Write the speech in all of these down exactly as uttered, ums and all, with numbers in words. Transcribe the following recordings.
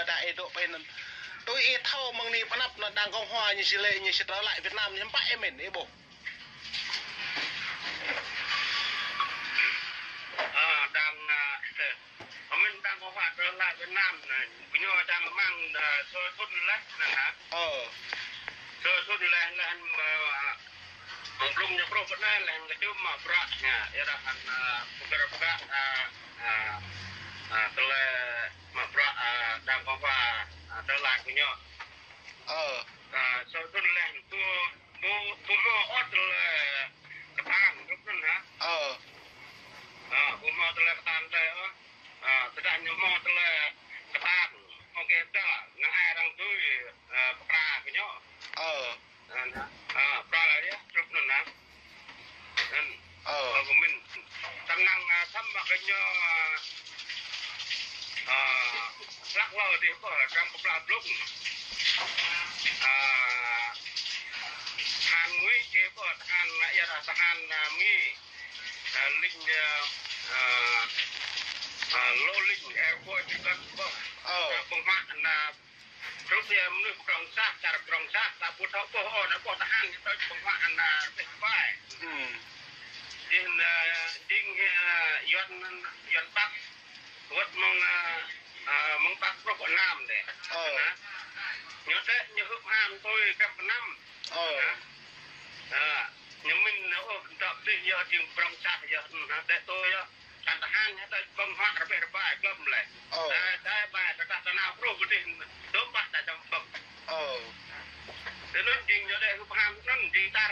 Đa ih dŏ pơ anŭn. Tui ih thâo mơ̆ng anai pơ anăp anŭn Đảng Cộng Hòa ñu či lĕ ñu či trở lại Việt Nam ñu ƀă ih mĭn ih ƀuh. Ơ, Đảng, ơ, ơ, mĭn Đảng Cộng Hòa trở lại Việt Nam anai, gơñu čang mơ̆ng, ơ, sa thŭn laih anŭn hă? Ơ. Sa thŭn laih, laih, ơ, mơ̆ng blung ñu truh pơ anai laih kơčŭm mă bruă ñu, ih rah anŭn, ơ, pơgăr pơgă, ơ, ơ, ơ, tơlơi mă bruă, ơ, Đảng Cộng Hòa, ơ, trở lại gơñu. Ơ. Ơ, sa thŭn laih ƀu, ƀu, ƀu hmâo ôh tơlơi kơtang, truh anŭn hă? Ơ. Ơ, ƀu hmâo tơlơi kơtang tơi ôh. Ơ, tơdah ñu hmâo tơlơi kơtang, hmâo kơ dah, năng ai arăng tui, ơ, pơkra kơ ñu. Ơ. Ơ, anŭn, ơ, pơkra laih yơh, truh anŭn anŭn. Anŭn, ơ, ơ, kơ mĭn. Tơnăng, ơ, samơ̆ kơ ñu, ơ, ơ, hlak lơ dih ƀơi, răm pơblah blung. Ơ, tơhan ngui dih ƀơi, tơhan, ơ, ih rah tơhan, ơ, Mi. Ơ, lĭng, ơ, ơ, ơ, lŏ lĭng airport dih kơ ƀơi. Ơ. Ơ, ƀơ̆ng huă anŭn, ơ, truh yơh mơnuih pơkrong sah, čar pơkrong sah, ta ƀu thâo ƀuh ôh, anŭn ƀuh tơhan, ñu tơl ƀơ̆ng huă anŭn, ơ, rơbeh rơbai. Hmm. Jing, ơ, jing, ơ, Yuan, Yuan Bắc, wơ̆t mơ̆ng, ơ, ơ, mơ̆ng Bắc truh pơ Nam dih. Ơ. Anŭn. Ñu đĕ, ñu hưp ham tui kơ pơ Nam. Ơ. Anŭn. Ơ, ñu mĭn, ơ, ôh, kơntơ̆p dih, yơh jing pơkrong sah, yơh, anŭn, đĕ tui, yơh. Kăn tơhan ñu đĕ ƀơ̆ng huă rơbeh rơbai glŏm lĕ. Ơ. Đa, đa ƀai tơdah tơnao truh pơ dih dŏ ƀah ta čăm ƀơ̆ng. Ơ. Tui anŭn jing ñu đĕ hưp ham anŭn jing čar,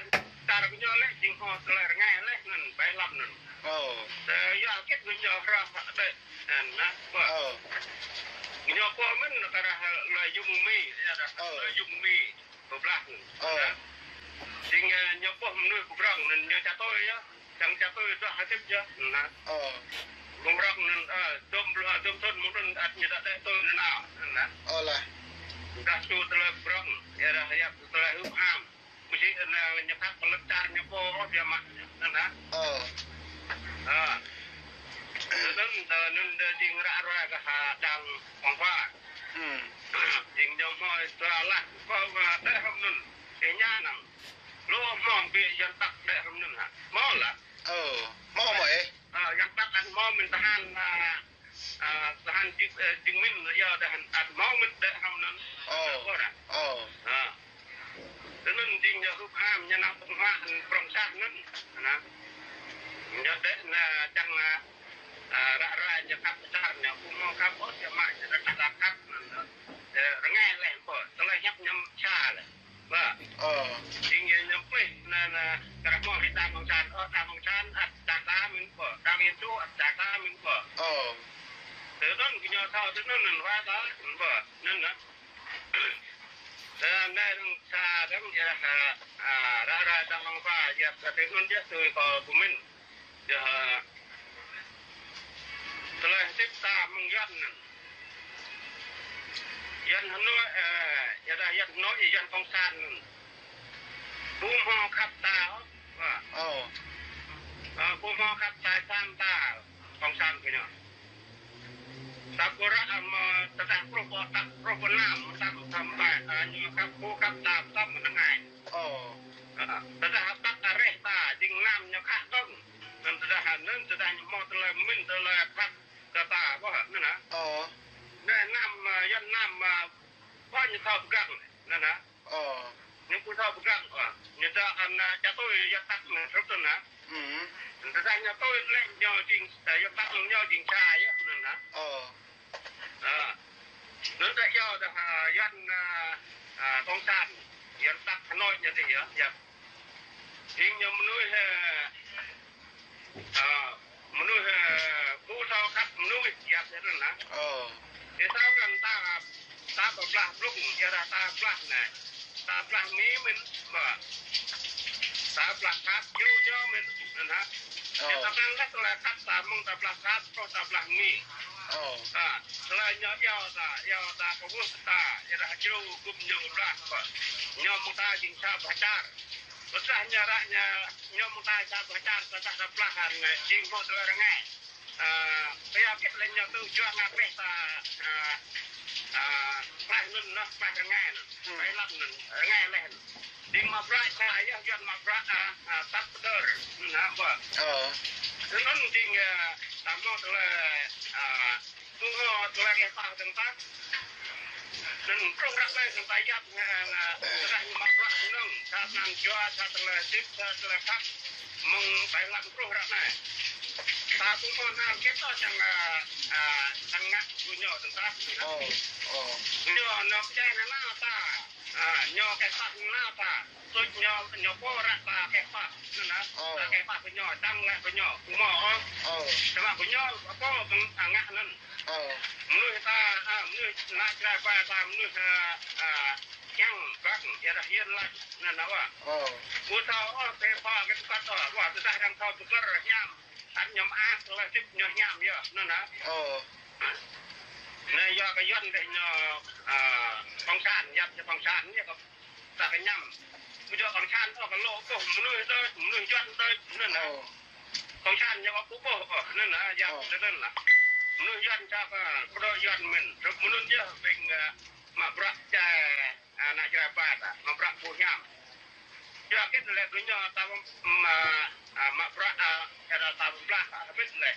čar kơ ñu lĕ jing hmâo tơlơi rơngai lĕ anŭn ƀai lăm anŭn. Ơ. Tơ yua hơget kơ ñu hră đĕ anŭn ƀă. Ơ. Ñu pô mĭn kơ rah lợi dụng Mi, yơh rah lợi dụng Mi. Pơblah. Ơ. Hă? Jing, ơ, ñu ƀuh mơnuih pơkrong anŭn ñu ča tui yơh. Čang ča tui duah hơdip yơh. Anŭn. Ơ. Pơkrong anŭn, ơ, dôm bl-, ơ, dôm thŭn mơ̆ng anŭn ăt ñu đa đĕ tui anŭn nao. Anŭn. Ơ lah. Dah tui tơlơi pơkrong, ih rah yap tơlơi hưp ham. Mơsĭ anŭn ñu khăp pơlĕ čar ñu pô ôh biă mă. Anŭn. Ơ. Ơ. Anŭn, anŭn, anŭn jing ră ruai kơ ha Đảng Cộng Hòa. Hmm. Jing ñu hmâo dua lah, kơ, ơ, đĕ hrŏm anŭn. Ih ña năng. Lu hmâo ƀing Yuan Bắc đĕ hrŏm anŭn hă. Hmâo lah. Ơ, hmâo hmâo ih. Ơ, Yuan Bắc ăt hmâo mĭn tơhan, ơ, ơ, tơhan jing, ơ, jing mĭn yơh tơhan ăt hmâo mĭn đĕ hrŏm anŭn. Ơ. Ơ, ƀă ră. Ơ. Ơ. Tui anŭn jing ñu hưp ham, ñu nao ƀơ̆ng huă, prŏng sah anŭn. Anŭn. Ñu đĕ anŭn čang, ơ, ơ, ră ruai ñu khăp čar ñu, ƀu hmâo khăp ôh, ñu mă ñu đa đa khăp anŭn. Ơ, rơngai lĕ pô, tơlơi hiăp ñu sa lĕ. Ƀă. Ơ. Jing ñu ñu plih, anŭn, anŭn, kơ ră hmâo hĭ Đảng Cộng Sản, ơ, Đảng Cộng Sản, ăt čar ta mĭn pô, Đảng Dân Chủ, ăt čar ta mĭn pô. Ơ. Tui anŭn kơ ñu thâo, tui anŭn anŭn wa ta, mĭn pô, anŭn anŭn. Ơ, anai dơ̆ng sa dơ̆ng yơh, ơ, ơ, ră ruai Đảng Cộng Hòa, yap kơ tui anŭn yơh tui kơ pơmĭn. Yơh, ơ, tơlơi hơdip ta mơ̆ng Yuan anŭn. Yuan Hà Nội, ơ, yơh dah Yuan Hà Nội, Yuan Cộng Sản anŭn. Ƀu hmâo khăp ta ôh. Ơ. Ơ, ƀu hmâo khăp ta, sam ta, Cộng Sản kơ ñu. Ta ƀu ră, ơ, mă tơdah truh pơ, ta truh pơ Nam, ta ƀu khăp ta, ơ, ñu khăp, ƀu khăp ta, ta mơ̆ng anai. Ơ. Ơ, tơdah Bắc areh ta, jing Nam ñu khăp dơ̆ng. Anŭn tơdah, anŭn tơdah ñu hmâo tơlơi mĭn, tơlơi khăp kơ ta, ƀă, anŭn hă. Ơ. Anai Nam, ơ, Yuan Nam, ơ, ƀă ñu thâo pơgang, anŭn hă. Ơ. Ñu ƀu thâo pơgang, ơ. Ñu ta anŭn, ơ, ča tui Yuan Bắc anŭn, truh anŭn hă. Hmm. Tơdah ñu tui lĕ ñu jing, ơ, Yuan Bắc ñu jing sa yơh, anŭn hă. Ơ. Ơ. Anŭn ta yua dah, ơ, Yuan, ơ, ơ, Cộng Sản, Yuan Bắc Hà Nội ñu dih yơh, yơh. Jing ñu mơnuih, ơ, ơ, mơnuih, ơ, ƀu thâo khăp mơnuih, yap anŭn hă. Ơ. Yua thâo anŭn ta, ta pơblah blung, yua dah ta blah anai. Ta blah Mi mĭn, ƀă. Ta blah khăp Jru ñu mĭn, anŭn hă. Ơ. Yua ta blah lĕ tơlơi khăp ta mơ̆ng ta blah khăp, truh ta blah Mi. Ơ. Ơ, tơlơi ñu iâu ta, iâu ta kơ wơ̆t ta, yua dah Jru gum ñu blah, ƀă. Ñu mơ̆ng ta jing sa boh čar. Tơdah ñu ră ñu, ñu mơ̆ng ta sa boh čar, tơdah ta blah anai, jing hmâo tơlơi rơngai. Ơ, tơlơi hơget lĕ ñu tŭ juă ngă pĕ ta, ơ, a, klaih anŭn, nao klaih rơngai anŭn. Hmm. Pai lăp anŭn, rơngai laih anŭn. Jing mă bruă sa yơh, Yuan mă bruă, a, a, tăp pơdơr. Anŭn hă, ƀă. Ơ. Anŭn jing, a, ta hmâo tơlơi, a, ƀu hmâo tơlơi kơ ta dơ̆ng ta. Anŭn truh ră anai dơ̆ng ta yap, a, a, tơdah ñu mă bruă anŭn, sa anăn jua, sa tơlơi hơdip, sa tơlơi khăp. Mơ̆ng ƀai lăng truh ră anai. Ta ƀu hmâo nao kĕt ôh čang, a, a, čang ngă gơñu dơ̆ng ta. Ơ, ơ. Ñu nao pơdjai nao nao ta. A, ñu kĕ pah nao ta. Tuč ñu, ñu pô ră ta kĕ pah. Anŭn hă. Ơ. Ta kĕ pah gơñu, čang lĕ gơñu. Ƀu hmâo ôh. Ơ. Samơ̆ gơñu pô ƀing, a, ngă anŭn. Ơ. Mơnuih ta, a, mơnuih ană Jrai ƀă ta mơnuih, a, a, kiăng băng, ia dah hiên lač, anŭn hă. Ơ. Ƀu thâo ôh, tơpă kơ tơkăt ôh, wah, tơdah arăng thâo tơgơ̆r hiam, ăt ñu mơak, tơlơi hơdip ñu hiam yơh, anŭn hă. Ơ. Anai yua kơ Yuan dih ñu, a, cộng sản, yap ñu cộng sản, ñu kơ ta kơ ñăm. Ƀu djơ̆ cộng sản ôh, kơ lŏ ƀuh mơnuih tơl, mơnuih Yuan tơl, anŭn hă. Ơ. Cộng sản ñu kơ ƀu ƀuh ôh, anŭn hă, yap tơl anŭn hă. Mơnuih Yuan čă kơ, pơdŏ Yuan mơ̆n, hrup mơnuih yơh, ƀing, a, mă bruă čai, a, ană Jrai ƀă ta, mă bruă ƀu hiam. Yua kơ lĕ gơñu ta, ưm, a, a, mă bruă, a, kơ ta pơblah, a, hơbĭt lĕ.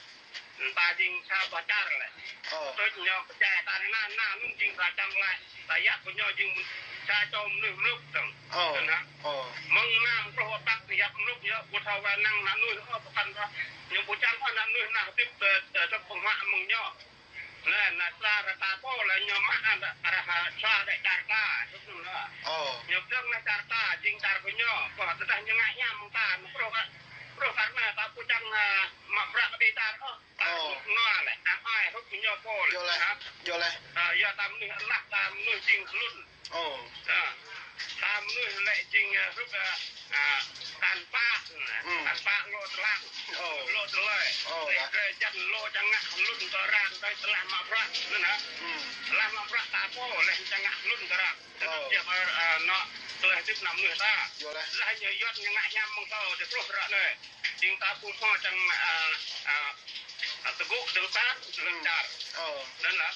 Ta jing sa boh čar lĕ. Ơ. Tuč ñu pơdjai ta anai, anai, anai, anŭn jing ta čang laĭ. Ta yap gơñu jing sa čô mơnuih mluk dơ̆ng. Ơ. Anŭn hă. Ơ. Mơ̆ng anŭn truh wơ̆t păk yap mluk yơh, ƀu thâo wai lăng ană mơnuih, ơ, pơkŏn ta. Ñu ƀu čang ôh ană mơnuih anai hơdip, ơ, ơ, tơl ƀơ̆ng huă mơ̆ng ñu. Lĕ, anŭn sa ră ta pô lĕ ñu mă anŭn ară ha sa đĕ čar ta, tŭ anŭn lĕ. Ơ. Ñu pơdơ̆ng lĕ čar ta, jing čar gơñu. Ƀă tơdah ñu ngă hiam mơ̆ng ta, ñu pruh kơ, pruh kơ anai ta ƀu čang, a, mă bruă kơ ƀing čar ôh. Ta ơ. Nua lĕ, a, ai, hrup gơñu pô lĕ. Yơh lĕ, hă? Yơh lĕ. A, yua ta mơnuih lah, ta mơnuih jing hlŭn. Ơ. A, ta mơnuih lĕ jing, a, hrup, a, a, kăn pă, hmm, kăn pă lŏ tơlang, ơ, lŏ tơlơi. Ơ, lĕ lah. Drơi jăn lŏ čang ngă hlŭn tơrang, tơlơi tơlah mă bruă, anŭn hă. Hmm. Tơlah mă bruă ta pô, lĕ čang ngă hlŭn tơrang. Ơ. Tơdah, a, a, nao tơlơi hơdip ană mơnuih ta. Yơh lĕ. Tơdah ñu Yuan ñu ngă hiam mơ̆ng ta, tơl truh ră anai. Jing ta ƀu hmâo čang, a, a, a, tơgŭ dơ̆ng ta, dơ̆ng čar. Ơ. Anŭn lah.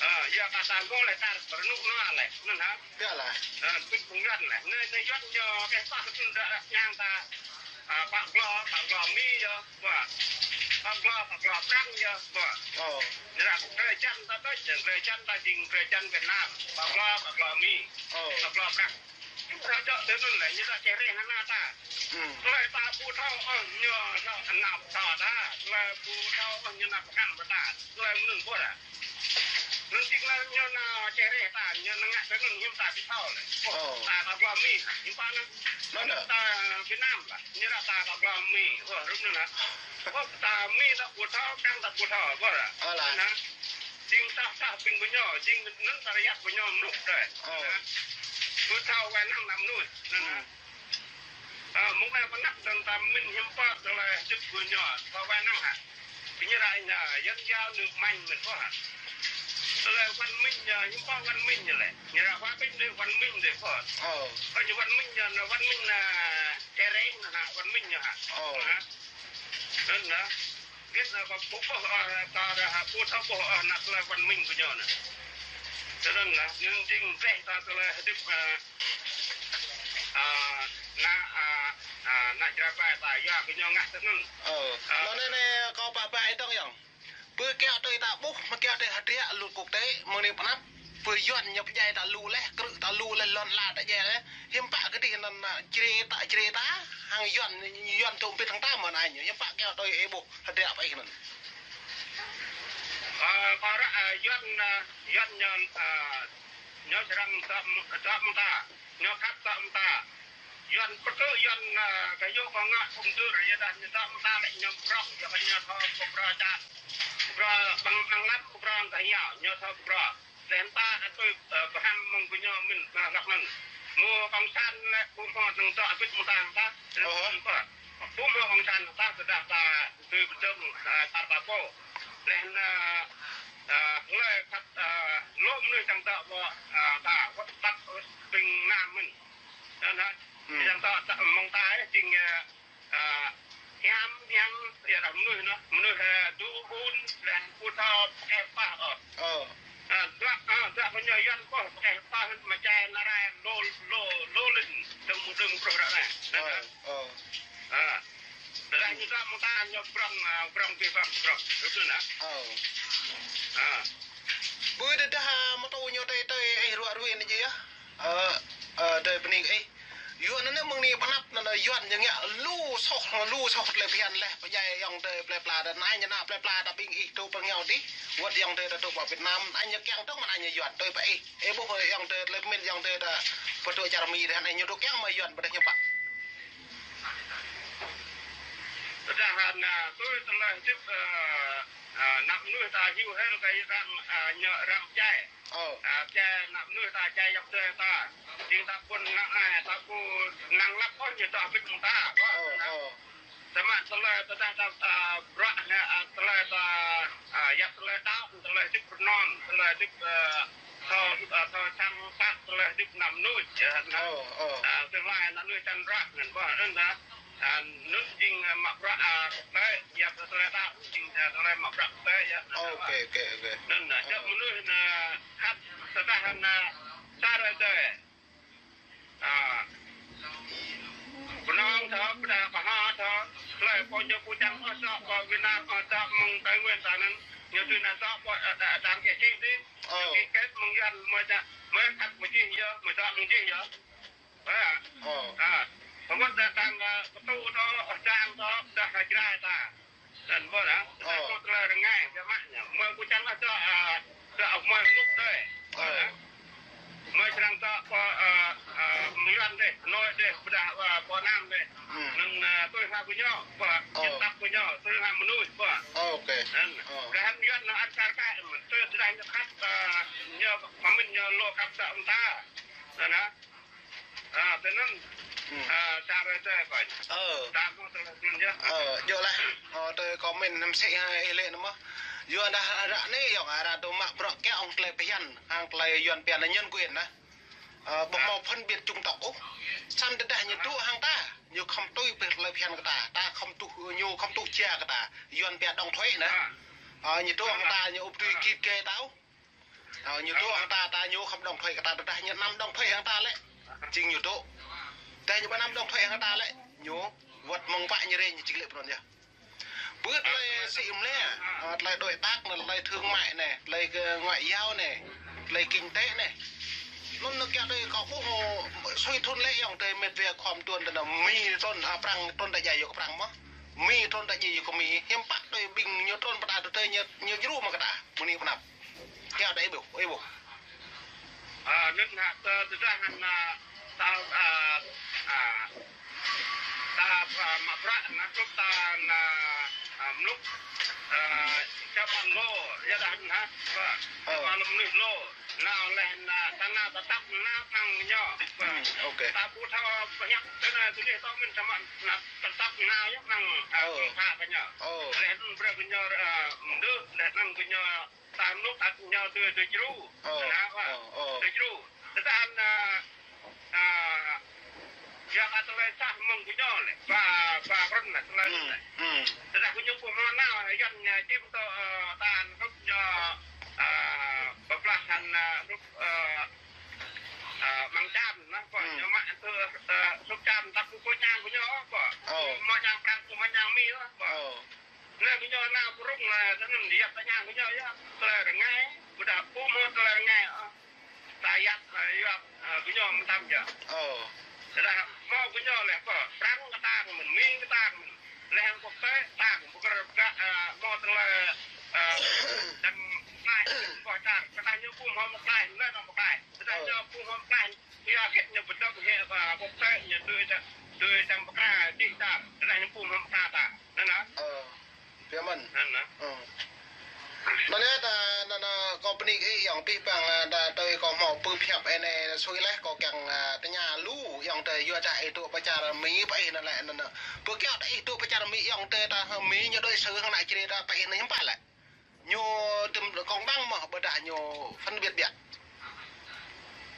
Ơ, yua kơ ta hmâo lĕ čar rơnŭk nua lĕ, anŭn hă? Yơh lah. Ơ, ƀing Yuan lĕ. Anai, anai Yuan ñu kĕ pah kơ tŭ đa ñang ta, a, pă glô, pă glô Mi yơh, ƀă. Pă glô, pă glô Prăng yơh, ƀă. Ơ. Ñu ră drơi jăn ta đôč, drơi jăn ta jing drơi jăn Việt Nam. Pă glô, pă glô Mi. Ơ. Pă glô Prăng. Ñu ră dŏ tui anŭn lĕ, ñu ră čih rĕh hăng ană ta. Hmm. Tơlơi ta ƀu thâo ôh, ñu ră ană ta. Tơlơi ƀu thâo ôh, ñu ană pơkăm ta. Tơlơi mơnơ̆ng ƀuh ta. Anŭn jing anai ñu ană čih rĕh ta, ñu ană ngă tui anŭn hiư̆m ta ƀu thâo lĕ. Ơ. Ơ. Ta kơ glô Mi, hiư̆m pă anŭn. Anŭn ta Việt Nam lah, ñu ră ta kơ glô Mi. Ơ, hrup anŭn lah. Ơ, ta Mi ta ƀu thâo, Prăng ta ƀu thâo, ƀuh lah. Ơ lah. Anŭn. Jing tah tah ƀing gơñu, jing anŭn ta yap gơñu mluk đơi. Ơ. Ƀu thâo wai lăng ană mơnuih. Anŭn. Hmm. A, mơ̆ng anai pơanăp dơ̆ng ta mĭn hiư̆m pă tơlơi hơdip gơñu, thâo wai lăng hă. Ƀing ñu ră anai, yăn yao nư manh mĭn ƀuh hă. Tơlơi văn minh ñu, hiư̆m pă văn minh ñu lĕ. Ñu ră Hoa Kỳ ñu văn minh đơi ƀuh. Ơ. Ơ, ñu văn minh ñu, anŭn văn minh anŭn čih rĕh anŭn hă, văn minh ñu hă. Ơ. Hă? Anŭn hă. Git anŭn kơ ƀu ƀuh, a, ta ră ha, ƀu thâo ƀuh, a, ană tơlơi văn minh gơñu anŭn. Tui anŭn lah, anŭn jing rĕh ta tơlơi hơdip, a, a, ană, a, a, ană Jrai ƀă ta, yua gơñu ngă tui anŭn. Ơ. A. Anŭn anai, anai, kâo pă pă ih dơ̆ng yơh. Pơ kiăo tui ta ƀuh, mă kiăo tui hơdră lŭt quốc tế, mơ̆ng anai pơanăp. Pơ Yuan ñu pơdjai ta lu laih, krư̆ ta lu laih, lŏn ala ta djai laih. Hiư̆m pă kơ tih anŭn, a, Jrai ta, Jrai ta, hăng Yuan, Yuan tŭ ƀĭt hăng ta mơ̆n anai ñu. Hiư̆m pă kiăo tui ih ƀuh, hơdră pă ih anŭn. Ơ, kơ ră, ơ, Yuan, ơ, Yuan ñu, ơ, ñu srăng tơm, tơm ta. Ñu khăp tơm ta. Yuan pơtŭ Yuan, a, kơ yua kơ ngă phung dơr, yua dah ñu tơm ta lĕ ñu prŏng, yua kơ ñu thâo kơ prŏng čăt. Prŏng ƀăng ƀăng lăm, prŏng kơ yua, ñu thâo kơ prŏng. Lĕ ta ăt tui, ơ, pơhăm mơ̆ng gơñu mĭn, a, lăk anŭn. Mơ̆ cộng sản lĕ ƀu hmâo tơ̆ng tŏ ƀĭt mơ̆ng ta, ta. Ơ. Ƀu hmâo cộng sản ta, tơdah ta tui pơdơ̆ng, a, čar ta pô. Lĕ anŭn, a, a, hlơi khăp, a, lŏm anai čang tŏ ƀu, a, ta, wơ̆t ƀăt, ƀing Nam mĭn. Anŭn hă. Hmm. Yang ta, ta, mơ̆ng ta, ơ, jing, ơ, ơ, hiam, hiam, yua dah mơnuih anŭn, mơnuih, ơ, dŭ ƀun, lĕ ƀu thâo kĕ pah, ơ. Ơ. Ơ, dua, ơ, dua kơ ñu Yuan boh, pơkeh pơhit mơčai nara lô, lô, lô lin, dơ̆ng mơ̆ng dơ̆ng mơ̆ng bruă ră anai. Ơ, ơ. Ơ. Tơdah ñu dua mơ̆ng ta ñu prŏng, ơ, prŏng pi prŏng prŏng. Rơ̆t anŭn, ơ. Ơ. Ơ. Bơ tơdah, ơ, mơtô ñu tơi, tơi, ih ruă ruin jih yơh. Ơ, ơ, tơi bơni ih. Yuan anŭn mơ̆ng anai pơanăp anŭn Yuan ñu ngă lu soh, lu soh tơlơi phiăn leh, pơdjai ayŏng adơi plơi pla ta, anai ñu nao plơi pla ta ƀing ih tŭ pơngiao dih, wơ̆t ayŏng adơi ta tŭ pơ Việt Nam, anai ñu kiăng dơ̆ng mơ̆n anai ñu Yuan, tui pơ ih. Ih ƀuh ayŏng adơi tơlơi pơmĭn ayŏng adơi ta pơtŭ čar Mi dih, anai ñu tŭ kiăng mơ̆ Yuan pơdah ñu pă. Tơdah anŭn tui tơlơi hơdip, ơ, ơ, ană mơnuih ta hyu hel kơ arăng, ơ, ñu arăng pơdjai. Ơ. Ơ, pơdjai ană mơnuih ta, pơdjai ayŏng adơi ta. Jing ta ƀuh ană anai, ta ƀu năng lăp ôh ñu tŏ hơbĭt mơ̆ng ta. Ơ, ơ. Samơ̆ tơlơi tơdah ta, ơ, bruă anai, ơ, tơlơi ta, ơ, yap tơlơi đaŏ, tơlơi hơdip rơnŭk, tơlơi hơdip, ơ, thâo, ơ, thâo sang pă, tơlơi hơdip ană mơnuih, yơh, anŭn. Ơ, ơ. Ơ, tơlơi ană mơnuih čang ră, anŭn ƀuh, anŭn dah. Ơ, anŭn jing, ơ, mă bruă, ơ, tơlơi, yap tơlơi đaŏ, jing, ơ, tơlơi mă bruă tơlơi, yơh. Ôkê, ôkê, ôkê. Anŭn, ơ, čang mơnuih anŭn khăp tơdah anŭn, ơ, čar adơi. Ơ, Bunong thâo, pơdah Bahnar thâo, tơlơi pô ñu pơčang ôh dŏ, pơ Việt Nam ôh dŏ, mơ̆ng Tây Nguyên ta anŭn, ñu tui anŭn dŏ, pơ, ơ, đang kơ jing dih. Ơ. Ñu ký kết mơ̆ng Yuan, mơ̆ dŏ, mơ̆ khăp mơ̆ jih yơh, mơ̆ dŏ mơ̆ng jih yơh. Ơ. Ơ. Ơ. Pơmŭt dah đang, ơ, pơtŭ thâo, ơ, đang thâo, dah Jrai ta. Anŭn ƀuh dah. Ơ. Tơlơi rơngai, biă mă ñu. Mơ̆ ƀu čang lah dŏ, ơ, dŏ mơ̆ mơnŭk dơi. Ơ. Mơ̆ srăng dŏ pơ, ơ, ơ, mơ̆ng Yuan dih, Hà Nội dih, pơdah, ơ, pơ Nam dih. Hmm. Anŭn, ơ, tui hăng gơñu, pơ, ơ, dân tộc gơñu, tui hăng mơnuih, pơ. Ôkê. Anŭn. Ơ. Dah hăng Yuan anŭn ăn kar kaĭ, mơ̆n tui tơdah ñu khăp, ơ, ñu pơmĭn ñu lŏ khăp dŏ mơta. Anŭn, ơ. Ơ, tui anŭn. Hmm. Ơ, čar adơi kơ. Ơ. Čar kơ tơlơi anŭn yơh. Ơ, djơ̆ lah. Ơ, tui comment năm sĭ ha, ih lĕ anŭn mơ̆n. Yuan dah ră anai, yŏng arăng tŭ mă bruă kiăng hăng tơlơi phiăn, hăng tơlơi Yuan pia anŭn nhân quyền anŭn. Ơ, ƀu hmâo phân biệt chủng tộc ôh. Samơ̆ tơdah ñu tŭ hăng ta, ñu khŏm tui pơh tơlơi phiăn kơ ta, ta khŏm tŭ, ñu khŏm tŭ jia kơ ta, Yuan pia đóng thuế anŭn. Ơ, ñu tŭ hăng ta, ñu ƀu tui kit kơ ta ôh. Ơ, ñu tŭ hăng ta, ta ñu khŏm đóng thuế kơ ta, tơdah ñu năm đóng thuế hăng ta lĕ, jing ñu tŭ. Tơdah ñu ƀu năm đóng thuế hăng ta lĕ, ñu wơ̆t mơ̆ng pă ñu rai ñu jing lĕ pơnŭn yơh. Bơ tơlơi sĭ mlĕ, ơ, tơlơi đối tác anai, tơlơi thương mại anai, tơlơi kơ ngoại giao anai, tơlơi kinh tế anai. Anŭn anŭn kiăng tui kâo ƀuh sui thun lĕ ayŏng adơi mĕt wa khŏm trŭn tơ anŭn Mi trŭn, ơ, Prăng trŭn ta djai yua kơ Prăng mơ̆n. Mi trŭn ta djai yua kơ Mi, hiư̆m pă tui ƀing ñu trŭn pơtă tơ tơ ñu, ñu djru mă kơ ta, mơ̆ng anai pơanăp. Kiăng đa ih ƀuh, ih ƀuh. Ơ, anŭn hă, tơ, tơdah anŭn, ơ, ta, ơ, ơ, ta, ơ, mă bruă, anŭn hrup ta, anŭn, ơ, mlŭk, ơ, čơpăn lô, yua dah anŭn hă, ƀă. Ơ. Čơpăn lô mlŭk lô, nao leh, anŭn, ta nao ta tăp, nao mơ̆ng ñu, ƀă. Hmm, ôkê. Ta ƀu thâo pơhiăp, tơ anai tui dih tŏ mơ̆n samơ̆, anŭn, ta tăp nao yơh mơ̆ng, ơ, ơ, mơ̆ng pha kơ ñu. Ơ. Leh anŭn brơi kơ ñu, ơ, mơdưh, leh anŭn kơ ñu ta mlŭk ăt ñu tui, tui djru. Ơ, anŭn, ƀă. Ơ, ơ. Tui djru. Tơdah anŭn, ơ, ơ, yua kơ tơlơi sah mơ̆ng gơñu lĕ. Ba, ba krŭn lĕ, tơlơi anŭn lĕ. Hmm, hmm. Tơdah gơñu ƀu hmâo nao, Yuan ñu čim tơ, ơ, ta anŭn hrup ñu, ơ, pơblah anŭn, ơ, hrup, ơ, ơ, mơ̆ng čan anŭn, ƀă. Hmm. Ñu mă tơ, ơ, hrup čan, ta ƀu hmâo čan gơñu, ƀă. Ơ. Ƀu hmâo čan Prăng, ƀu hmâo čan Mi, ƀă. Ơ. Anai gơñu nao pơrŭng lĕ, tơ anŭn yap tơña gơñu yơh. Tơlơi rơngai, ƀôdah ƀu hmâo tơlơi rơngai, ơ. Ta yap, ơ, yap, ơ, gơñu mơtam yơh. Ơ. Tơdah hmâo gơñu lĕ pơ, Prăng kơ ta kơ mơ̆n, Mi kơ ta kơ mơ̆n. Leh hăng quốc tế ta kơ mơ̆n, pơkra, ơ, hmâo tơlơi, ơ, dăng mơ̆ng plơi, ƀôdah ta, tơdah ñu ƀu hmâo mơ̆ng plơi, leh anŭn mơ̆ng plơi. Tơdah, ơ, ñu ƀu hmâo mơ̆ng plơi, yua hơget ñu pơdŏng hĭ, ơ, quốc tế ñu tui ta, tui dăng pơkra dih ta, tơdah ñu ƀu hmâo mơ̆ng ta ta. Anŭn hă? Ơ. Biă mơ̆n. Anŭn hă? Ơ. Anŭn yơh ta, anŭn, anŭn, kâo bơni kơ ih ayŏng adơi ƀing, ơ, ta tui kâo hmâo pơhiăp anai sui leh kâo kiăng, ơ, tơña lu ayŏng adơi yua dah ih dŏ pơ čar Mi pơ ih anŭn lĕ anŭn, anŭn. Pơkiaŏ dah ih dŏ pơ čar Mi ayŏng adơi ta Mi ñu đối xử hăng ană Jrai ta pơ ih anŭn hiư̆m pă lĕ. Ñu tơm công bằng mơ̆, ƀôdah ñu phân biệt biă.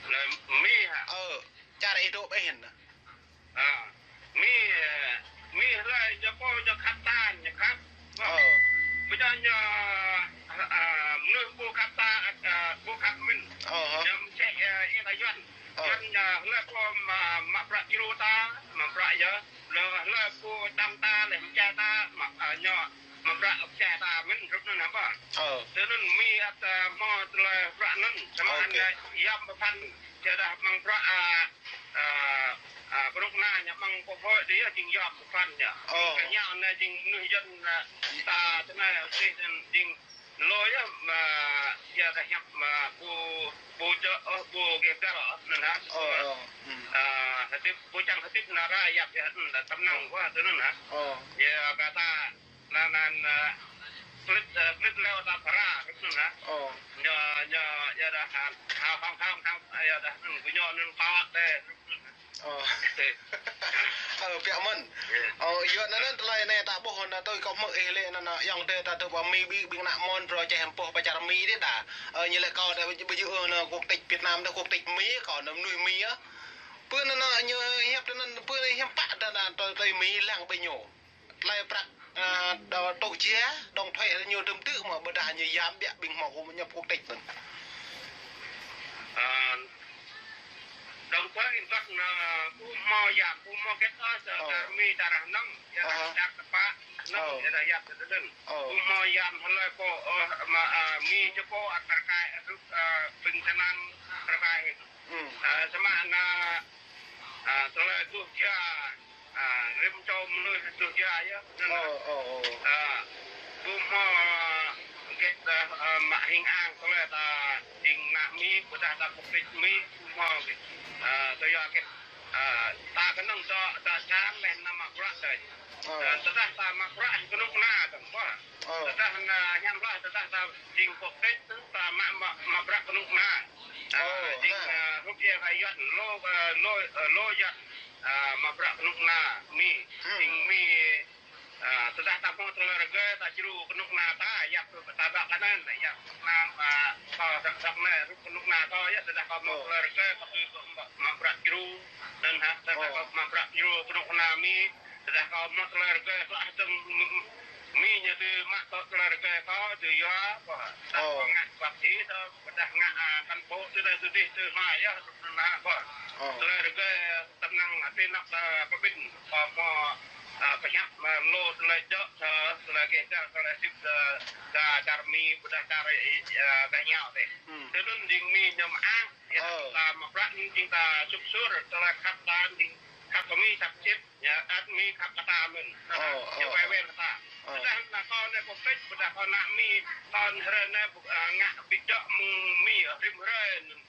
Lĕ Mi hă? Ơ, čar ih dŏ pơ ih anŭn. Ơ, Mi, ơ, Mi hlơi ñu pô ñu khăp ta, ñu khăp. Ơ. Ƀu djơ̆ ñu, ơ, ơ, mơnuih ƀu khăp ta, ơ, ƀu Ơ, pô čăm ta lĕ, mơčeh ta, mă, ơ, ñu, mă bruă mơčeh ta mơ̆n, hrup anŭn hă pô. Ơ. Tui anŭn Mi ăt, ơ, hmâo tơlơi bruă anŭn, samơ̆ anŭn, ơ, yom pơphan, yua dah mơ̆ng bruă, ơ, ơ, ơ, kơnuk kơna ñu mơ̆ng pô phơi dih, jing yom pơphan ñu. Ơ. Kơ ñu anai jing mơnuih Yuan, ơ, ta tơnai, sih, jing Lơi yơh, mă, yua dah hiăp mă pô, pô čơ, ơ, pô geh gal, ơ, anŭn hă. Ơ, ơ. Hmm. Ơ, hơdip, pô čang hơdip nara yap yơh, anŭn dah tơm năng wah, tui anŭn hă. Ơ. Yua kơ ta, anŭn, anŭn, ơ, klit, ơ, klit leo ta phara, anŭn hă. Ơ. Ñu, ñu, yua dah hăng, hăng, hăng, hăng, yua dah, anŭn, gơñu anŭn pawak dêh, anŭn hă. Ơ. Ơ, biă mơ̆n. Ơ, yua anŭn anŭn tơlơi anai ta ƀuh anŭn tui kâo hmư̆ ih lĕ anŭn anŭn, ayŏng adơi ta tơ ƀă Mi ƀing, ƀing ană mơ̆n phrâo čeh hơmpôh pơ čar Mi dih đa. Ơ, ñu lĕ kâo đa ƀu djơ̆ anŭn quốc tịch Việt Nam đa quốc tịch Mi, kâo anŭn mơnuih Mi yơh. Pơ anŭn anŭn ñu hiăp tơ anŭn, pơ hiăp pă đa anŭn tui, tui Mi lăng ƀing ñu. Tơlơi prăk, ơ, đa tŏ jia, đóng thuế ñu tơm tư̆ mơ̆ ƀôdah ñu yam biă ƀing hmâo kơ ñu quốc tịch anŭn. Ơ, đóng thuế in băk na, ƀu hmâo yam, ƀu hmâo kĕt ôh, sa, ơ, čar Mi, čar Hnông, yua dah, aha, čar tơpă, Hnông, ơ, yua dah yap tơ tơdơn. Ơ. Ƀu hmâo yam hlơi pô, ơ, mă, ơ, Mi ñu pô, ơ, tơkai, ơ, ƀing tơngan tơkai. Hmm. Ơ, samơ̆ anŭn, ơ, tơlơi tuh jia, ơ, rĭm čô mơnuih tuh jia yơh. Anŭn. Ơ, ơ, ơ. Ơ, ƀu hmâo, ơ, kĕt, ơ, ơ, mă hing ang tơlơi ta jing ană Mi, ƀôdah ta quốc tịch Mi, ƀu hmâo kĕt, ơ, tơlơi kĕt, ơ, ta kơnơ̆ng dŏ, dŏ čang leh anŭn mă bruă đôč. Ơ. Ơ, tơdah ta mă bruă kơnuk kơna tơm pô. Ơ. Tơdah anŭn, hiam lah, tơdah ta jing quốc tịch, ta mă, mă, mă bruă kơnuk kơna. Ơ, ơ, jing, ha, ơ, rup yơh kơ Yuan, lô, ơ, lô, ơ, lô Yuan, ơ, mă bruă kơnuk kơna Mi. Hmm. Jing Mi, ơ, tơdah ta hmâo tơlơi rơgơi, ta djru kơnuk kơna ta, yap ta ƀă kơ anŭn, yap kơnuk kơna, ơ, ta săk săk anai, rup kơnuk kơna ta, yua tơdah kâo hmâo, ơ, tơlơi rơgơi, kâo tui kâo mă, mă bruă djru, anŭn hă, tơdah, ơ, kâo mă bruă djru kơnuk kơna Mi, tơdah kâo hmâo tơlơi rơgơi, klă hơdơ̆ng Mi ñu tui mă tŏ tơlơi rơgơi kâo, tui yua, ƀôdah, ơ, kâo ngă bác sĩ tŏ, ƀôdah ngă, ơ, cán bộ tui anai tui adih tui hmua yơh, anŭn hă, ƀôdah. Ơ. Tơlơi rơgơi, ơ, tơm năng, ơ, tui anăp, ơ, pơmĭn, kâo hmâo, ơ, pơhiăp, ơ, lu tơlơi djơ̆, ơ, tơlơi geh gal, tơlơi hơdip, ơ, čar, čar Mi, ƀôdah čar, ơ, gah ñu dih. Hmm. Tui anŭn jing Mi ñu mơak, yua, ơ, ta mă bruă jing ta sŭk sur, tơlơi khăp ta jing khăp kơ Mi, khăp sĭt. Ñu ăt Mi khăp kơ ta mơ̆n. Ơ, ơ, ñu wai ơ, wai kơ ta. Ơ. Tơdah anŭn kâo anai quốc tịch, tơdah kâo ană Mi, kâo hrơi anai, ơ, ngă ƀu djơ̆ mơ̆ng Mi, rĭm hrơi anŭn.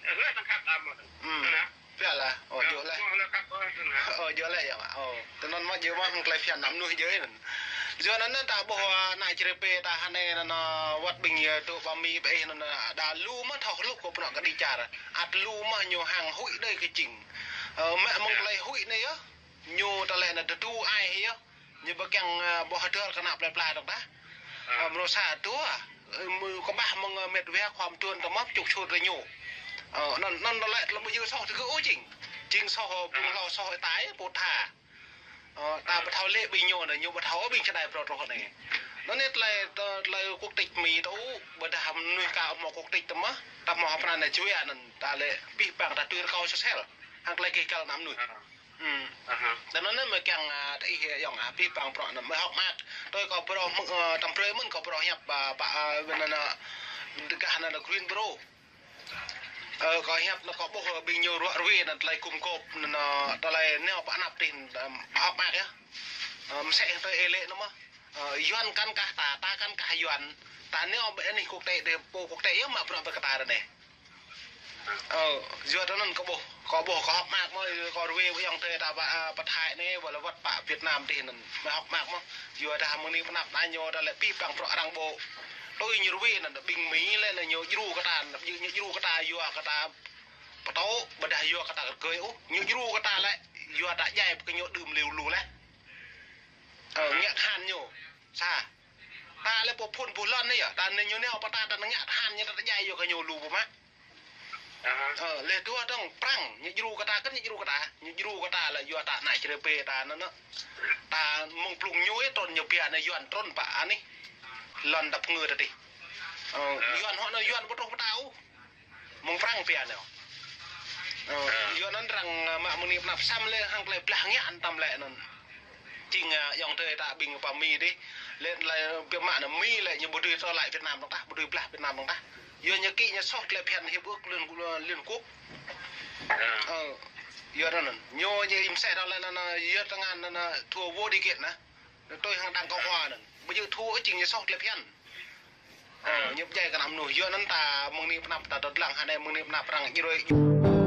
Hrơi tơ̆ng khăp ta mơ̆n. Hmm. Anŭn. Biă lah. Ơ, ơ, djơ̆ laih. Mơ̆ hrơi khăp, ơ, anŭn. Ơ, djơ̆ laih yơh mă. Ơ, tui anŭn mơ̆ djơ̆ mơ̆ hăng tơlơi phiăn ană mơnuih djơ̆ anŭn. Yua anŭn anŭn ta ƀuh, ơ, ană Čư̆ Rê Pê ta hơnai anŭn, ơ, wơ̆t ƀing, ơ, tŏ ƀă Mi ƀơi anŭn, ơ, đa lu mơ̆ thâo hluh kơ bruă kơđi čar. Ăt lu mơ̆ ñu hăng huĭ đơi kơ jing. Ơ, mă mơ̆ng tơlơi huĭ anai yơh. Ñu tơlơi anŭn tơdu ai yơh. Ñu ƀu kiăng, ơ, ƀu hơdơr kơ ană plơi pla dŏ tah. Ơ, mrô sa dua, ơ, mơ̆ kơƀah mơ̆ng, ơ, mĕt wa khua mơtuan tơ mơ̆ čuk sut rơ ñu. Ơ, anŭn, anŭn tơlơi tơlơi ƀu djơ̆ soh tơgŭ ôh jing. Jing soh, ơ, ƀing hlâo soh tai pô tha. Ơ, ta ƀu thâo lĕ ƀing ñu anŭn, ñu ƀu thâo ƀing čơđai pơrô truh anai. Anŭn anai tơlơi, tơ-, tơlơi quốc tịch Mi tơ, ƀôdah mơnuih ka hmâo quốc tịch tơ mơ̆, ta hmâo hơpran anai jua anŭn, ta lĕ abih bang ta tui rơkâo sosel. Hăng tơlơi geh gal ană mơnuih. Hmm. Aha. Tui anŭn anai mơ̆ kiăng, ơ, tơ ih yŏng, ơ, abih bang bruă anŭn mơ̆ hŏk mơak. Tui kâo phrâo hmư̆, ơ, tăm brơi mơ̆n kâo phrâo hiăp, ơ, pă, ơ, anŭn, anŭn, tơgah anŭn, anŭn Green Bro. Ơ, kâo hiăp anŭn kâo ƀuh, ơ, ƀing ñu ruă ruê anŭn tơlơi gum gôp anŭn, anŭn tơlơi nao pơ anăp dih, ơ, hŏk mơak yơh. Ơ, mơsĕ tui ih lĕ anŭn mơ̆. Ơ, Yuan kăn kah ta, ta kăn kah Yuan. Ta nao ƀơi anih quốc tế dih, pô quốc tế yơh mă bruă ƀơi kơ ta anai. Ơ, yua tui anŭn kâo ƀuh, kâo ƀuh kâo hŏk mơak mơ̆, kâo ruê ƀơi ayŏng adơi ta pơ, ơ, pơ Thái anai, wơ̆t lĕ wơ̆t pơ Việt Nam dih anŭn, mơ̆ hŏk mơak mơ̆. Yua dah mơ̆ng anai pơ anăp anai ñu tơlơi abih bang bruă arăng ƀuh. Tui ñu ruê anŭn, ƀing Mi lĕ anŭn ñu djru kơ ta, ñu, ñu djru kơ ta, yua kơ ta pơtô, ƀôdah yua kơ ta rơgơi ôh, ñu djru kơ ta lĕ, yua ta djai kơ ñu đưm liu lu laih. Ơ, ngă khan ñu, sa. Ta lĕ pô phun pô lŏn anai yơh, ta anai ñu nao pơ ta, ta ngă khan ñu, ta djai yua kơ ñu lu pô mă. Aha. Ơ, lĕ dua dong, Prăng, ñu djru kơ ta, kăn ñu djru kơ ta. Ñu djru kơ ta lĕ yua ta ană Čư̆ Rê Pê ta anŭn, anŭn. Ta mơ̆ng blung ñu yơh trŭn ñu pia anai Yuan trŭn pơ anih. Lŏn dăp ngơ ta dih. Ơ, ơ, Yuan hŏ anŭn Yuan ƀu truh pơ ta ôh. Mơ̆ng Prăng pia anai. Ơ, ơ, Yuan anŭn arăng, ơ, mă mơ̆ng anai pơ anăp săm lĕ hăng tơlơi blah ngă anŭn tăm lĕ anŭn. Jing, a, ayŏng adơi ta ƀing pơ Mi dih. Lĕ, lĕ biă mă anai Mi lĕ ñu ƀu dưi tơlơi Việt Nam dong tah, ƀu dưi blah Việt Nam dong tah. Yua ñu kĭ ñu soh tơlơi phiăn hiệp ước Liên, Liên Quốc. Ơ, yua anŭn, ñu ñu im seh dong lĕ anŭn, yua tơngan anŭn, thua vô điều kiện anŭn. Tui hăng Đảng Cộng Hòa anŭn. Ƀu djơ̆ thua jing ñu soh tơlơi phiăn. Ơ, ñu pơdjai kơ ană mơnuih. Yua anŭn ta mơ̆ng anai pơ anăp ta dŏ lăng hơnai mơ̆ng anai pơ anăp arăng ñu đuaĭ.